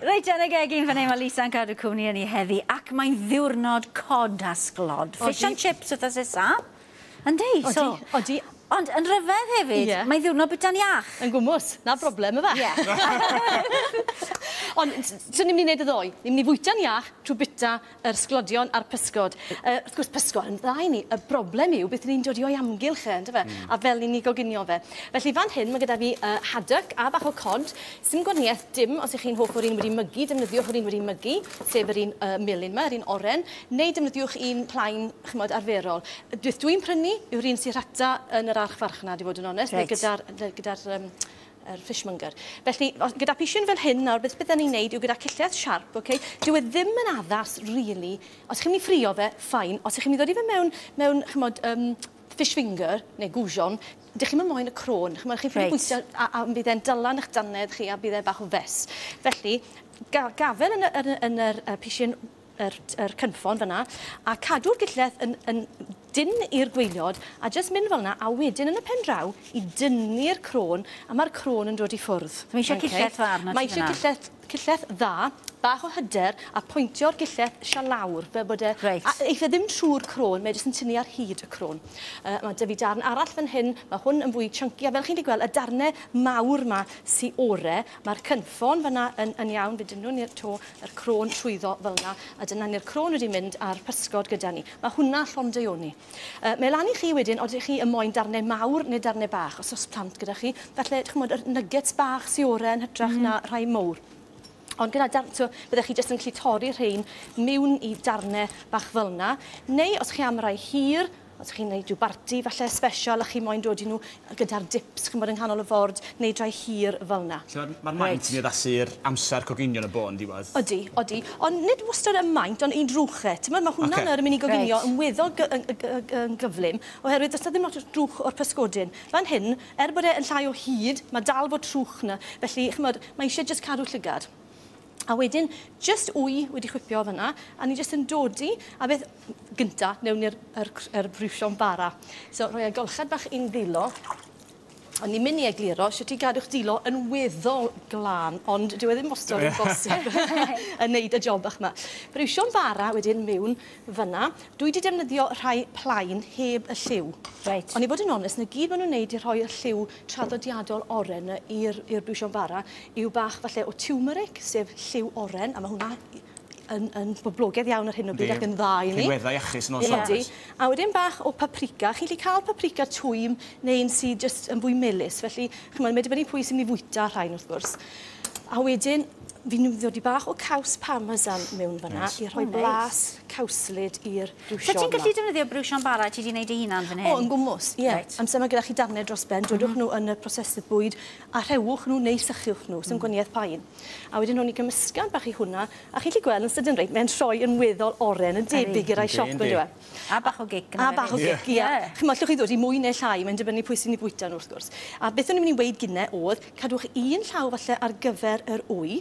Reit, yn y gegin fan hyn mae Lisa'n cadw cwmni yn ei heddi, ac mae'n ddiwrnod cod a sglod. Fish and chips wrth nesa. Yndi? Odi, so, odi. Ond yn rhyfedd hefyd, mae'n ddiwrnod bwyta'n iach. Yn gwmws, na broblem yfe. Ie. Ond so ni'n mynd i wneud y ddoi. Ni'n mynd i fwyta'n iach trwy bwyta yr sglodion a'r pysgod. Wrth gwrs, pysgod yn dda i ni. Y broblem yw beth ni'n dod i o'i amgylch e, yndyfe? A fel ni'n ei goginio fe. Felly fan hyn mae gyda fi haddock a bach o cod. Sim gwahaniaeth dim os ych chi'n hoff o'r un wedi mygu, defnyddiwch yr un wedi mygu, sef yr un melyn yma, yr un oren, neu defnyddiwch un plaen, chimod, arferol. Beth dwi'n prynu yw'r un sy'n rhata yn yr archfarchnad, i fod yn onest, neu gyda'r yr fishmonger. Felly, gyda pishin fel hyn nawr, beth bydden ni'n neud yw gyda cyllell siarp, okay? Dyw e ddim yn addas, really. Os chi'n mynd i ffrio fe, fine. Os chi'n mynd i ddod i fe mewn chimod, fish finger, neu goujon, dych chi'n moyn y crôn. Chimod, chi'n ffili bwyta a bydd e'n dylan eich dannedd chi a bydd e bach o fes. Felly, gafel yn yr pishin yr cynffon fyna, a cadw'r gyllell yn dyn i'r gwaelod, a jyst mynd fel yna, a wedyn yn y pen draw i dynnu'r crôn, a mae'r crôn yn dod i ffwrdd. So mae eisiau cyllell dda arno Mae ti eisiau fan'na? cyllell dda, bach o hyder, a pwyntio'r gyllell sia lawr, fel bod e a eith e ddim trwy'r crôn, mae e jyst yn tynnu ar hyd y crôn. Mae 'da fi darn arall fan hyn, mae hwn yn fwy chunky, a fel chi'n gallu gweld, y darnau mawr ma sy ore, mae'r cynffon fyna yn iawn, fe dynnwn ni'r to, yr crôn trwyddo fel yna, a dyna ni'r crôn wedi mynd a'r pysgod gyda ni. Mae hwnna llond daioni. Mae lan i chi wedyn, odych chi yn moyn darnau mawr neu darnau bach, os oes plant gyda chi, falle, ch'mod, yr nuggets bach sy ore yn hytrach na rhai mowr. Ond gyda darn, so, byddech chi jyst yn gallu torri rhain mewn i darnau bach fel yna. Neu os chi am rai hir, os chi'n gwneud rhyw barti falle special a chi moyn dod i nhw gyda'r dips, ch'mod, yng nghanol y ford, neu rhai hir fel yna. So mae'r maint yn addasu'r amser coginio yn y bôn diwedd. Odi. Ond nid wastad y maint, ond un drwch e. T'mod, mae hwnna nawr yn mynd i goginio yn weddol yn gyflym, oherwydd does 'na ddim lot o drwch o'r pysgodyn. Fan hyn, er bod e yn llai o hyd, mae dal fod trwch yna. Felly, ch'mod, mae eisiau jyst cadw llygad. A wedyn, jyst wy wedi chwipio fyna, a ni jyst yn dodi, a beth gynta, newn ni'r yr briwsion bara. So, rhoi y golchad bach i'n ddilo. O'n i'n mynd i egluro sut i gadw'ch dilo yn weddol glân, ond dyw e ddim wastad yn bosib yn neud y job bach yma. Briwsion bara wedyn mewn fyna. Dwi wedi defnyddio rhai plaen heb y lliw. Ond i fod yn onest, na gyd maen nhw'n neud i rhoi y lliw traddodiadol oren i'r briwsion bara yw bach falle o turmeric, sef lliw oren, a mae hwnna yn boblogaidd iawn ar hyn o bryd ac yn dda i ni. Rhinweddau iachus yn ôl Yndi. A wedyn bach o paprika. Chi'n gallu cael paprika twym neu un sydd jyst yn fwy melys. Felly, ch'mod, mae'n dibynnu pwy sy'n mynd i fwyta rhain wrth gwrs. A wedyn, fi'n mynd i ddod i bach o caws parmesan mewn fyna i rhoi O, neis. blas cawslyd i'r briwsion So ti'n 'ma. gallu defnyddio briwsion bara ti wedi gwneud dy hunan fan hyn? O, yn gwmws, ie. Amser mae gyda chi darnau dros ben, dodwch nhw yn y prosesydd bwyd a rhewch nhw neu sychwch nhw, sy'n gwahaniaeth pa un. A wedyn hwn i gymysgad bach i hwnna, a chi'n gallu gweld yn sydyn reit, mae'n troi yn weddol oren, yn debyg i'r rai siop yn dyw e. A bach o gic A bach o gic, ie. Ch'mod, allwch chi ddod i mwy neu llai, mae'n dibynnu pwy sy'n ei bwyta nhw wrth gwrs. A beth o'n i'n mynd i weud gynne oedd, cadwch un llaw falle ar gyfer yr wy,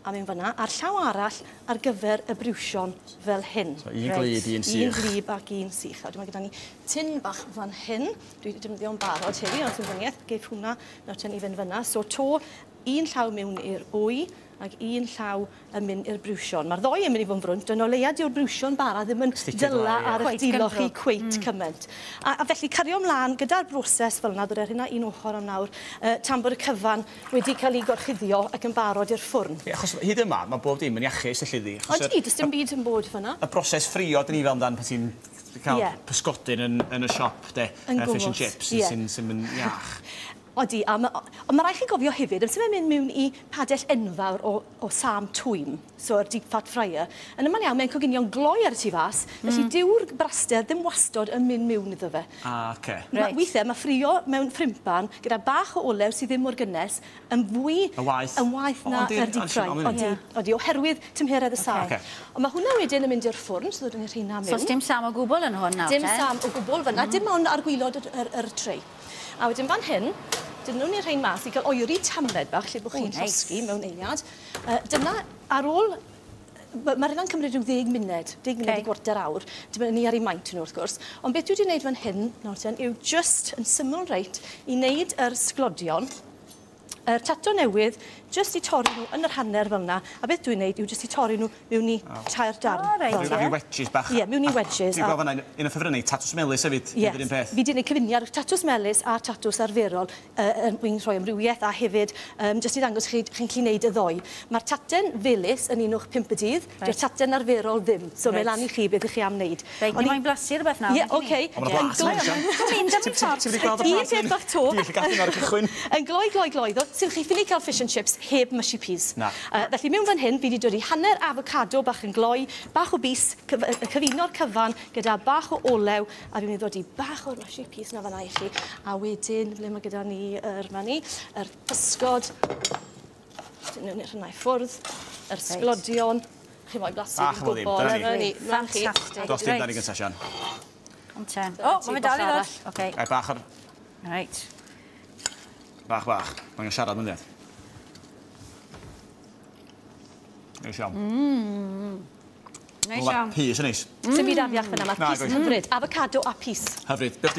a mewn fyna, a'r llaw arall ar gyfer y briwsion fel hyn. So, un glib, un sych. Un glib ac un sych. A dyma gyda ni tin bach fan hyn. Dwi wedi defnyddio'n barod heddi, ond sy'n gwahaniaeth, geith hwnna nawr ten i fynd fyna. So to, un llaw mewn i'r wy ac un llaw yn mynd i'r briwsion. Mae'r ddoi yn mynd i fod yn frwnt, ond o leia dyw'r briwsion bara ddim yn Sticio dyla dda, ie. ar eich Cweit dilo chi gynfrwd. cweit cymaint. A felly cario ymlaen gyda'r broses fel yna, ddod ar hynna un ochr am nawr, tan bod y cyfan wedi cael ei gorchuddio ac yn barod i'r ffwrn. Ie, achos hyd yma, mae bob dim yn iachus, elli di. Achos Odi, does dim byd yn bod fyna. Y broses ffrio, dyn ni fel amdan pan ti'n cael pysgodyn yn y siop, de, Yn fish and gwmws, chips, sy'n mynd iach. Odi, ond ma' raid chi gofio hefyd, amser mae'n mynd mewn i padell enfawr o sam twym, so yr deep fat fryer, yn yma'n iawn, mae'n coginio'n gloi ar y tu fas, felly dyw'r braster ddim wastod yn mynd mewn iddo fe. Ah, oce. Weithiau, mae ffrio mewn ffrimpan gyda bach o olew sydd ddim mor gynnes yn fwy Yn waeth. yn waeth O, na yndi, yr deep ond fry. ond Odi, odi, oherwydd tymheredd y sam. Ond mae hwnna wedyn yn mynd i'r ffwrn, so ddod ni'r rheina mewn. So dim sam o gwbl yn hwn nawr, Dim te? sam o gwbl fyna, dim ond ar gwylod yr tray. A wedyn fan hyn, dyn nhw'n i'r rhain mas i gael oeri tamed bach, lle bod chi'n llosgi mewn eiliad. Dyna, ar ôl Mae'r hynna'n cymryd rhyw 10 munud, 10 munud i gwarter awr, dibynnu ar ei maint nhw wrth gwrs. Ond beth dwi wedi gwneud fan hyn, nawr ten, yw just yn syml reit i wneud yr sglodion, yr tato newydd, Jyst i torri nhw yn yr hanner fel yna. A beth dwi'n neud yw jyst i torri nhw mewn i tair darn. O, reit, fel 'na. ie. Rhyw wedges bach. Ie, mewn i wedges. Dwi'n gweld fan'na un o ffefrynnau, tatws melys hefyd. Ie, Yr un peth. fi 'di gwneud cyfuniad o tatws melys a tatws arferol er mwyn rhoi amrywiaeth a hefyd jyst i ddangos chi chi'n gallu gwneud y ddou. Mae'r taten felys yn un o'ch 5 y dydd, Reit. dyw'r taten arferol ddim. So mae Reit. lan i chi beth ych chi am wneud. Reit, ni moyn blasu rhywbeth nawr. Ie, oce. O, ma' 'na blas Yn neis, iawn. Mynd am y ffordd. Ti wedi gweld y Un blas? peth bach to. Dwi'n gallu gadw ar y cychwyn. Yn gloi, gloi, gloi, ddo, sy'n chi ffili cael fish and chips heb mushy peas. Na. Felly mewn fan hyn, fi wedi dod i hanner avocado bach yn gloi, bach o bys, cyfuno'r cyfan gyda bach o olew, a fi'n mynd i ddod i bach o'r mushy peas na fan'na i chi. A wedyn, ble mae gyda ni yr, ma ni, yr pysgod, dyn nhw'n hwnna i ffwrdd, yr sglodion, chi moyn blasu, Bach fi'n o ddim, gwybod. dyna ni. Dyna ni, mlaen chi. Fantastic. Dos dim dan i gynta, Sian. Ond te. O, mae'n dal i ddod. Oce. Ai, bach o'r... Reit. Bach, bach. Mae'n siarad mynd i. Neis iawn. Neis iawn. Pys yn neis. Sim byd afiach fyna, mae'r Na, pys goes. hyfryd. Avocado a pys. Hyfryd. Beth